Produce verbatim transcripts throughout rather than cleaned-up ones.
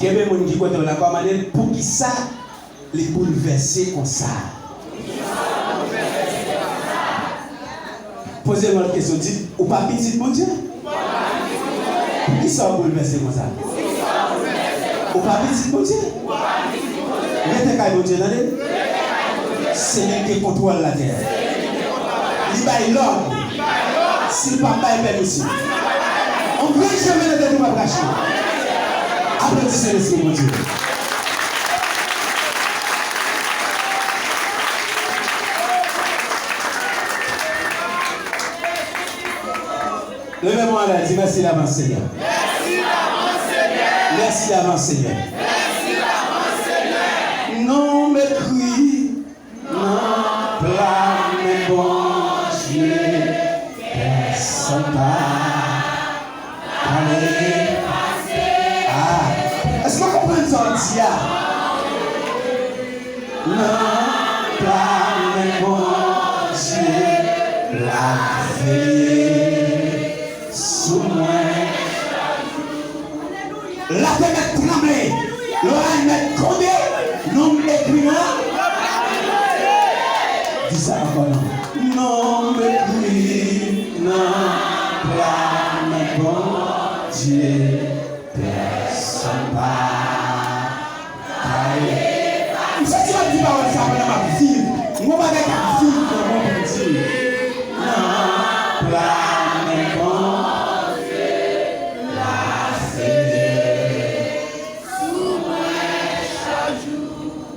Kenbe moun ki kote w la, kò mande l poukisa li boulvèse konsa. Poze yon lòt kesyon, di, ou pa pitit Bondye? Poukisa w boulvèse konsa? Ou pa pitit Bondye? Rete kay Bondye, tande. Se li ki gen kontwòl latè a. Li bay lòd. Si l pa bay pèmisyon, yon gran chemen nan tèt ou p ap rache. Aplodi Sentespri Bondye. Leve men w anlè, di, mèsi davans, Senyè. Mèsi davans, Senyè. Mèsi davans, Senyè. Mèsi davans, Senyè. Non m ekri nan pla men Bondye, pèsonn pa ka efase. Ah, èske w konprann sa w di a? Nan pla men Bondye, l ap veye sou mwen. Latè mèt tranble, lòray mèt gwonde, non m ekri nan. Di sa ankò non. Non m ekri nan pla men Bondye, pèsonn pa ka efase. M santi w ap di pawòl sa pandan m ap viv. M gon bagay k ap viv nan mwen pou m di. Nan pla men Bondye, l ap veye sou mwen chak jou.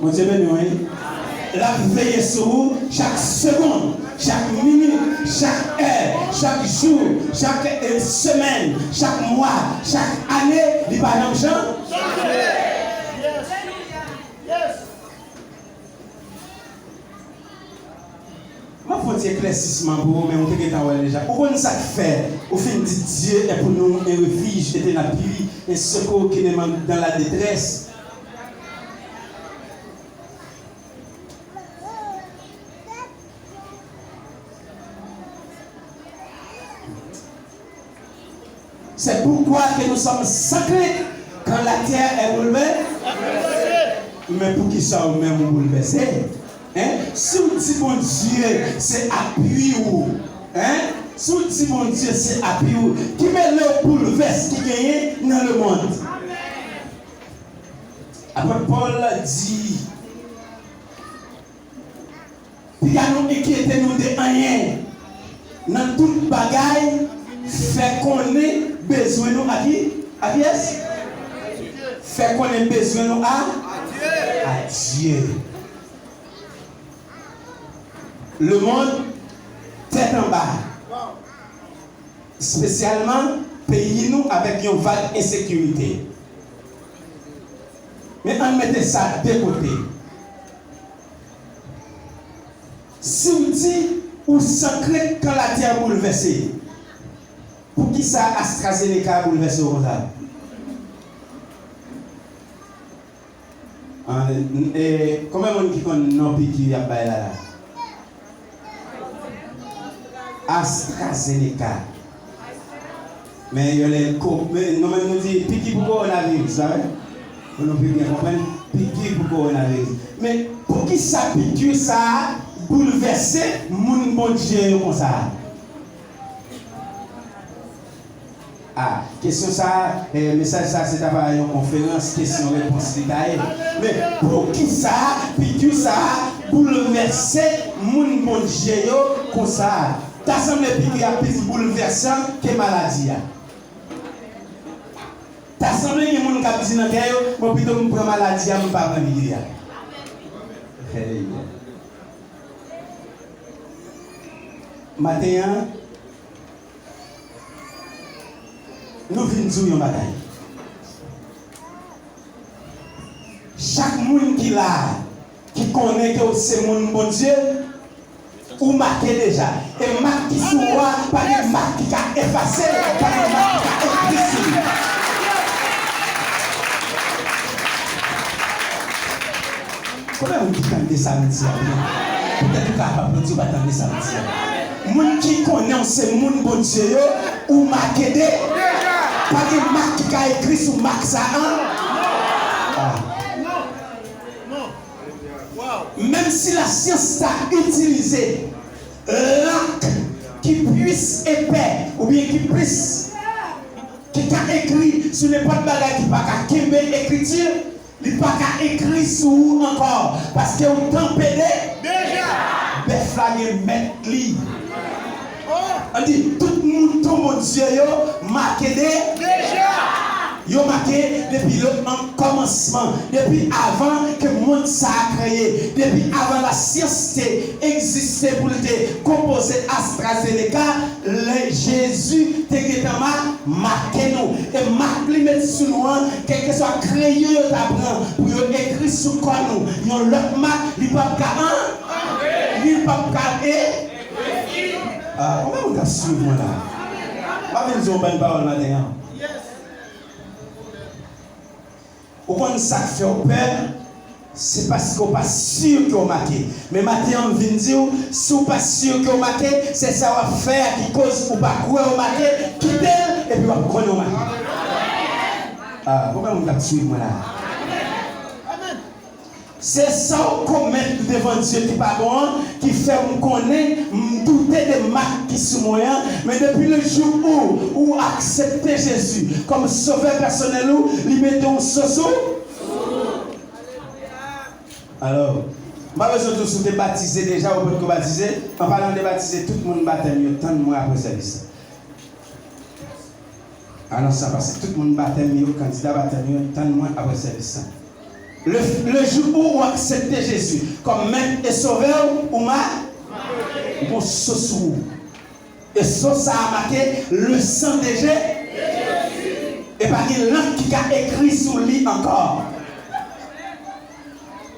Bondye beni w, wi. L ap veye sou ou chak segonn, chak minit, chak è, chak jou, chak, eh, semèn, chak mwa, chak ane, li pa janm chan-, chanje. M ap fè yon ti eklèsisman pou ou, men ou te gentan wè l deja. Ou konn sa k fè ou fin di, Dieu est pour nous un refuge et un appui, un secours qui ne manque dans la détresse. C'est pourquoi que nous sommes sans crainte quand la terre est bouleversée. Men poukisa ou menm ou boulvèse? Hein? Si w di Bondye se apui ou, hein? Si w di Bondye se apui ou, ki mele w boulvès ki genyen nan lemonn? Apot Pòl di, piga nou enkyete nou de anyen. Nan tout bagay, fè konnen bezwen nou a ki? A kiyès? Fè konnen bezwen nou a? A Dye. Lemonn tèt anba. Espesyalman peyi nou avèk yon vag ensekirite. Men ann mete sa de kote. Si w di ou san krent kan latè boulvèse, poukisa AstraZeneca boulvèse w konsa? An, e, konbyen moun ki konn non piki y ap bay la la? AstraZeneca. Men yo lè ko-, men nou menm nou di piki pou kowonaviris, sa vre? Pou nou pi byen konprann, piki pou kowonaviris. Men poukisa piki sa a boulvèse moun Bondye yo konsa? A, kesyon sa a, eh, mesaj sa a se ta va yon konferans, kesyon repons li ta ye. Men poukisa piki sa a boulvèse moun Bondye yo konsa? Ta sanble piki a plis boulvèsan ke maladi a. Ta sanble gen moun k ap di nan kè yo, bon, pito m pran maladi a, m pa pran piki a. Hey. Maten an, nou vin di w yon bagay. Chak moun ki la a, ki konnen ke w se moun Bondye, ou make deja. E mak ki sou ou a, pa gen mak ki ka efase l, pa gen mak ki ka ekri sou li. Konbyen moun ki tande sa m di a byen? Petèt ou ka ap aplodi, ou pa tande sa m di a. Moun ki konnen w se moun Bondye yo, ou make de. Pa gen mak ki ka ekri sou mak sa a. Menm si lasyans ta itilize lak ki plis epè oubyen ki plis, ki ka ekri sou nenpòt bagay ki pa ka kenbe ekriti, li pa ka ekri sou ou ankò, paske ou tanpe de, deja. Bèf la gen mèt li. An di, tout mouton Bondye yo make de, deja. Yo make depi le an kòmansman, depi avan ke mond sa a kreye, depi avan lasyans te egziste pou l te konpoze AstraZeneca, lè Jezi te gentan ma-, make nou. E mak li met sou nou an, kèlkeswa kreyon yo ta pran pou yo ekri sou kò nou yon lòt mak, li p ap ka an-, li p ap ka e-, Ah, konbyen moun k ap swiv mwen la? M ap vin di yon bann pawòl maten an. Ou konn sa k fè w pè? Se paske w pa si ke w make. Men maten an, m vin di w, si w pa si ke w make, se sa w ap fè a ki koz ou pa kwè w make, kite l, epi w ap konnen w make. Ah, konbyen moun k ap swiv mwen la? Se sa w komèt devan Dye ki pa bon an, ki fè m konnen, m doute de mak ki sou mwen an, men depi le jou ou, ou aksepte Jezi kòm sovè pèsonèl ou, li mete yon so sou ou. Alò, m pa bezwen di w si w te batize deja ou potko batize. An palan de batize, tout moun batèm yo, tann mwen apre sèvis la. Anons sa pase. Tout moun batèm yo, kandida batèm yo, tann mwen apre sèvis la. Le, le jou ou, ou aksepte Jezi kòm Mèt e Sovè ou, ou ma-, ou gon so sou ou. E so sa a make le sang de Je-, e pa gen lank ki ka ekri sou li ankò.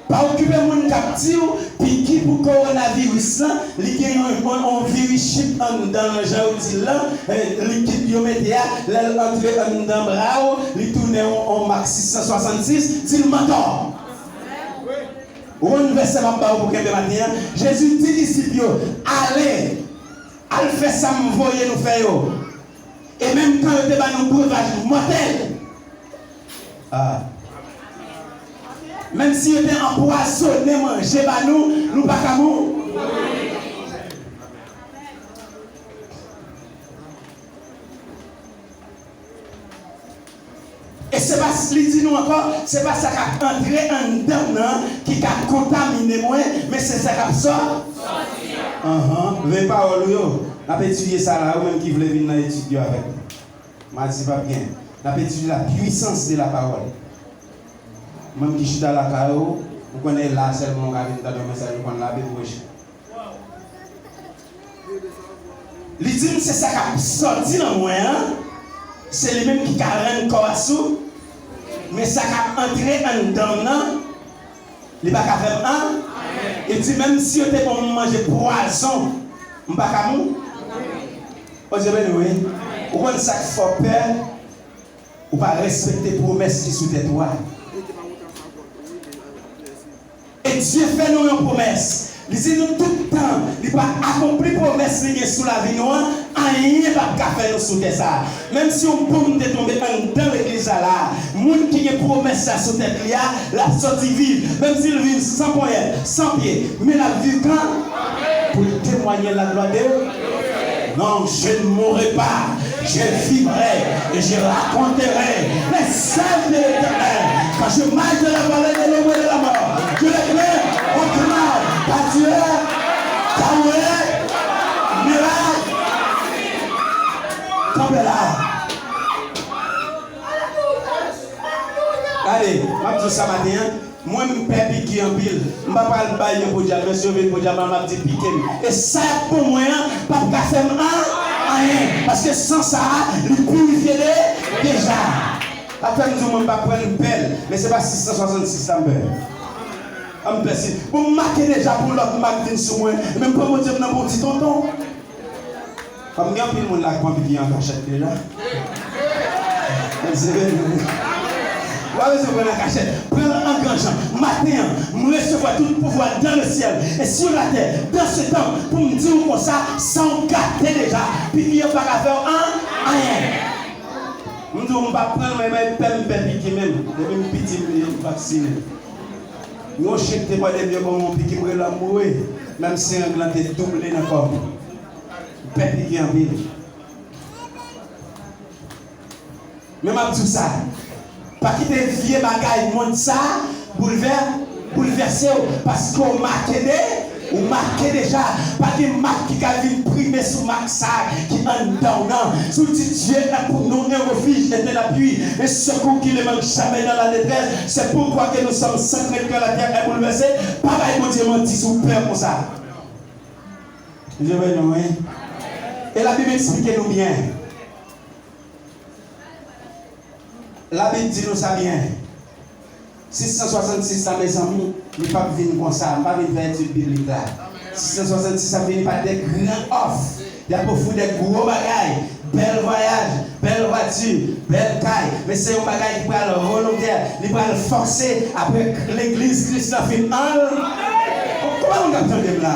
Pa okipe moun k ap di w piki pou kowonaviris lan, li gen yon, yon, yon viris chip anndan l, jan yo di l lan, eh, likid yo mete a, lè l antre anndan bra w, li tounen yon, yon mak sis san swasannsis, di l mantò. Ou konn vèsè m ap ba w pou kenbe maten an? Jezi di disip yo, ale, al fè sa m voye nou fè yo. E menm kan yo te ba nou brevaj mòtèl, ah, menm si yo te anpwazonnen manje ba nou, nou pa ka mou-, E se pa, li di nou ankò, se pa sa k ap antre anndan m nan ki ka kontamine mwen, men se sa k ap sò-, sòti an. Anhan, veye pawòl ou yo. N ap etidye sa la, ou menm ki vle vin nan etid yo avèk nou. Madi p ap gen. N ap etidye la puissance de la parole. Ou menm ki chita lakay ou, ou konnen la sèlman ou ka vin tande yon mesaj ou konn lave pou rejte. Li di m se sa k ap sòti nan mwen an, se li menm ki ka rann kò a sou, men sa k ap antre anndan m nan, li pa ka fè m an. Li di menm si yo te ban m manje pwazon, m pa ka mou-, Bondye beni w wi. Ou konn sa k fè w pè? Ou pa respekte pwomès ki sou tèt ou a. E Dye fè nou yon pwomès. Li di nou tout tan li pa akonpli pwomès li gen sou lavi nou an, anyen p ap ka fè nou sou tè sa a. Menm si yon bonm te tonbe anndan legliz la la a, moun ki gen pwomès sa sou tèt li a, l ap sòti viv. Menm si l viv san ponyèt, san pye, men l ap viv kan? Pou l temwaye laglwa de Non, je ne mourrai pas, je vivrai et je raconterai les œuvres de l'Éternel. Quand je marche dans la vallée de l'ombre et de la mort, je ne crains aucun mal, car tu es, Yahweh, miracle. Kanpe la. Gade, m ap di w sa maten an. Mwen, m pè piki anpil. M pa pral bay yo podyab, men si yo vin podyab mwen, m ap di pike m. E sa y ap pou mwen an p ap ka fè m an-, anyen. Paske san sa a, li pirifye de, deja. Atò m di w, mwen, m p ap pran l, m pè l. Men se pa sis san swasannsis la m pè. An m pè si. Bon, m make deja pou lòt mak vin sou mwen. Men m pran Bondye m nan pou ti tonton. Kòm gen anpil moun la k pran piki an kachèt deja. Ou pa bezwen pran l an kachèt. Pran l an gran jan. Maten an, m resevwa tout pouvwa dans le ciel et sur la terre dans ce temple pou m di w konsa, san w gate deja. Piki an pa ka fè w an-, anyen. M di w, m p ap pran l, men, men pè m pè piki menm. Depi m piti, m vin vaksinen. Yon chen k te mòde m, yo ban m yon piki, m rele m mouri. Menm sereng lan te double nan kò m. M pè piki anpil. Men m ap di w sa, pa kite vye bagay mond sa a boulvè, boulvèse w, paske w make de, ou make deja. Pa gen mak ki ka vin prime sou mak sa a ki anndan w nan. Si w di, Dieu est pour nous un refuge et un appui, un secours qui ne manque jamais dans la détresse, c'est pourquoi que nous sommes sans crainte quand la terre est bouleversée. Pa bay Bondye manti si w pè konsa. Bondye beni w, wi. E Labib eksplike nou byen. Labib di nou sa byen. Sis san swasannsis la, mezanmi, li p ap vin konsa. M pa vin fè etid biblik la. Sis san swasannsis ap vini pa de gran òf. Y ap ofri de gwo bagay. Bèl vwayaj, bèl vwati, bèl kay. Men se yon bagay ki pral volontè. Li pral fòse apre legliz Kris la fin ann. Kòman moun k ap tande m la?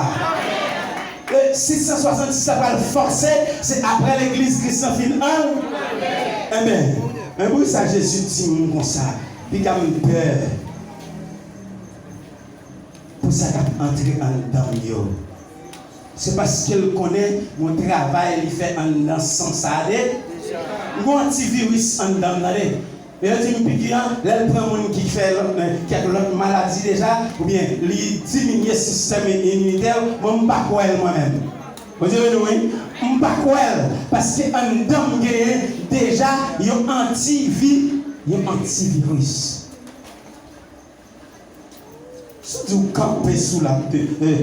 E sis san swasannsis la pral fòse, se apre legliz Kris lan fin ann. Enben, men poukisa Jezi di moun konsa, piga m pè pou sa k ap antre anndan m yo. Se paske l konnen yon travay li fè anndan san sa a de. M gon antiviris anndan m, tande. E yo di m piki an, lè l pran moun ki fè lòt, kèk lòt maladi deja, oubyen li diminye sistèm iminitè w, mwen m pa kwè l mwen menm. Bondye beni w, wi. M pa kwè l, paske anndan m genyen deja yon antivi-, yon antiviris. Si w di w kanpe sou la, e,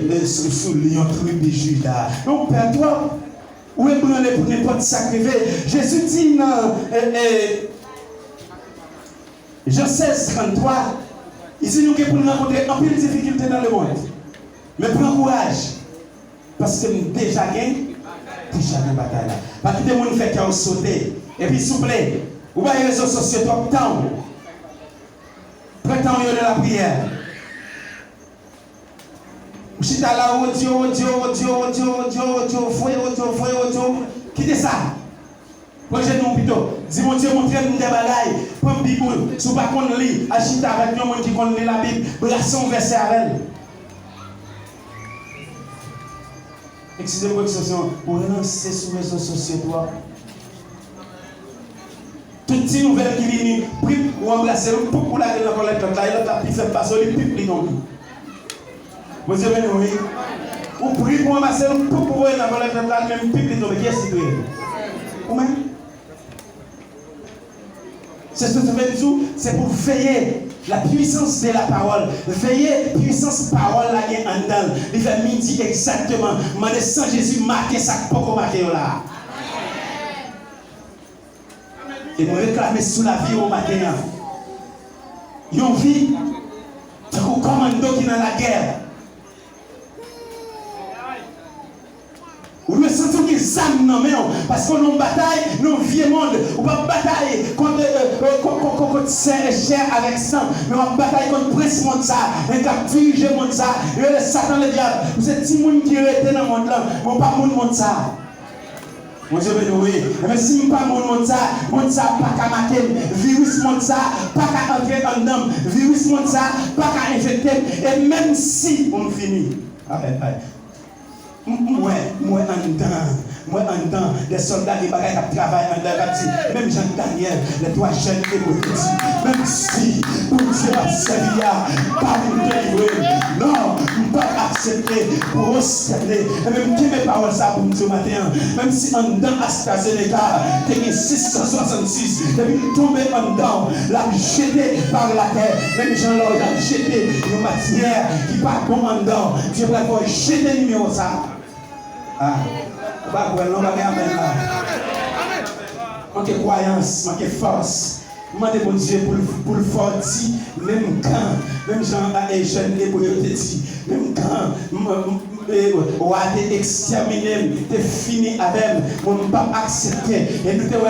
e, sou, sou lyon tribi Jida, non, w pè twòp. Ou ebranle pou nenpòt sa k rive. Jezi di nan, e, e, Jan sèz tranntwa, li di nou gen pou n rankontre anpil difikilte nan lemonn. Men pran kouraj, paske m deja gen, deja gen batay la. Pa kite moun fè kè w sote. Epi souple, ou bay rezo sosyo twòp tan w. Pran tan w yo nan lapriyè. Ou chita la, odyo, odyo, odyo, odyo, odyo, odyo, voye odyo, voye odyo. Kite sa. Pran jenou w pito. Di, Bondye, montre m de bagay. Pran Bib ou. Si w pa konn li, al chita avèk yon moun ki konn li Labib. Brase yon vèsè avè l. Eskize m pou ekspresyon, ou ranse sou rezo sosyo twòp. Tout ti nouvèl ki vini, prip, ou anbrase l, poup, ou lage l nan kòlèt lòt la, e lòt la pi fèb pase w, li pip li tonbe. Bondye beni w, wi. Ou prip, ou anbrase l, poup, ou voye l nan kòlèt lòt la, li menm pip li tonbe. Kiyès ki touye l? Ou menm? Se sa sa vle di, se pou veye la puissance de la parole. Veye pwisans pawòl la gen anndan l. Li fè midi egzakteman. Mande san Jezi make sa k poko make yo la a. E mwen reklame sou lavi w maten an. Yon vi tankou kòmando ki nan lagè. Ou dwe santi w gen zam nan men w, paske w nan yon batay nan yon vye mond. Ou p ap batay kont, e, e, e, kont, kont, kont, kont sè e chè avèk san, men w ap batay kont prens mond sa a, nèg k ap dirije mond sa a, yo rele Satan Ledyab. Ou se timoun ki rete nan mond lan, men w pa moun mond sa a. Bondye beni w, wi. Enben, si m pa moun mond sa a, mond sa a pa ka make m. Viris mond sa a pa ka antre anndan m. Viris mond sa a pa ka enfekte m. E menm si m fini. Ay, ay. M, m wè, m wè anndan. M wè anndan. De sòlda gen bagay k ap travay anndan, k ap di, menm jan Danyèl, les trois jeunes Hébreux te di, menm si Bondye m ap sèvi a pa vin delivre m, non, m p ap aksepte pwostène. Enben, m kenbe pawòl sa pou m di w maten an. Menm si anndan AstraZeneca te gen sis san swasannsis, depi l tonbe anndan w, l ap jete pa latè. Menm jan lòj ap jete yon matyè ki pa bon anndan w, Dye pral fè w jete nimewo sa a. Ah, ou pa kwè l non, pa gen amèn la. Manke kwayans, manke fòs. M mande Bondye pou l, pou l fòti menm kan, menm jan a, e, jèn ebre yo te di, menm kan m, m, e, wa te ekstèmine m, te fini avè m, mwen m p ap aksepte. E nou te wè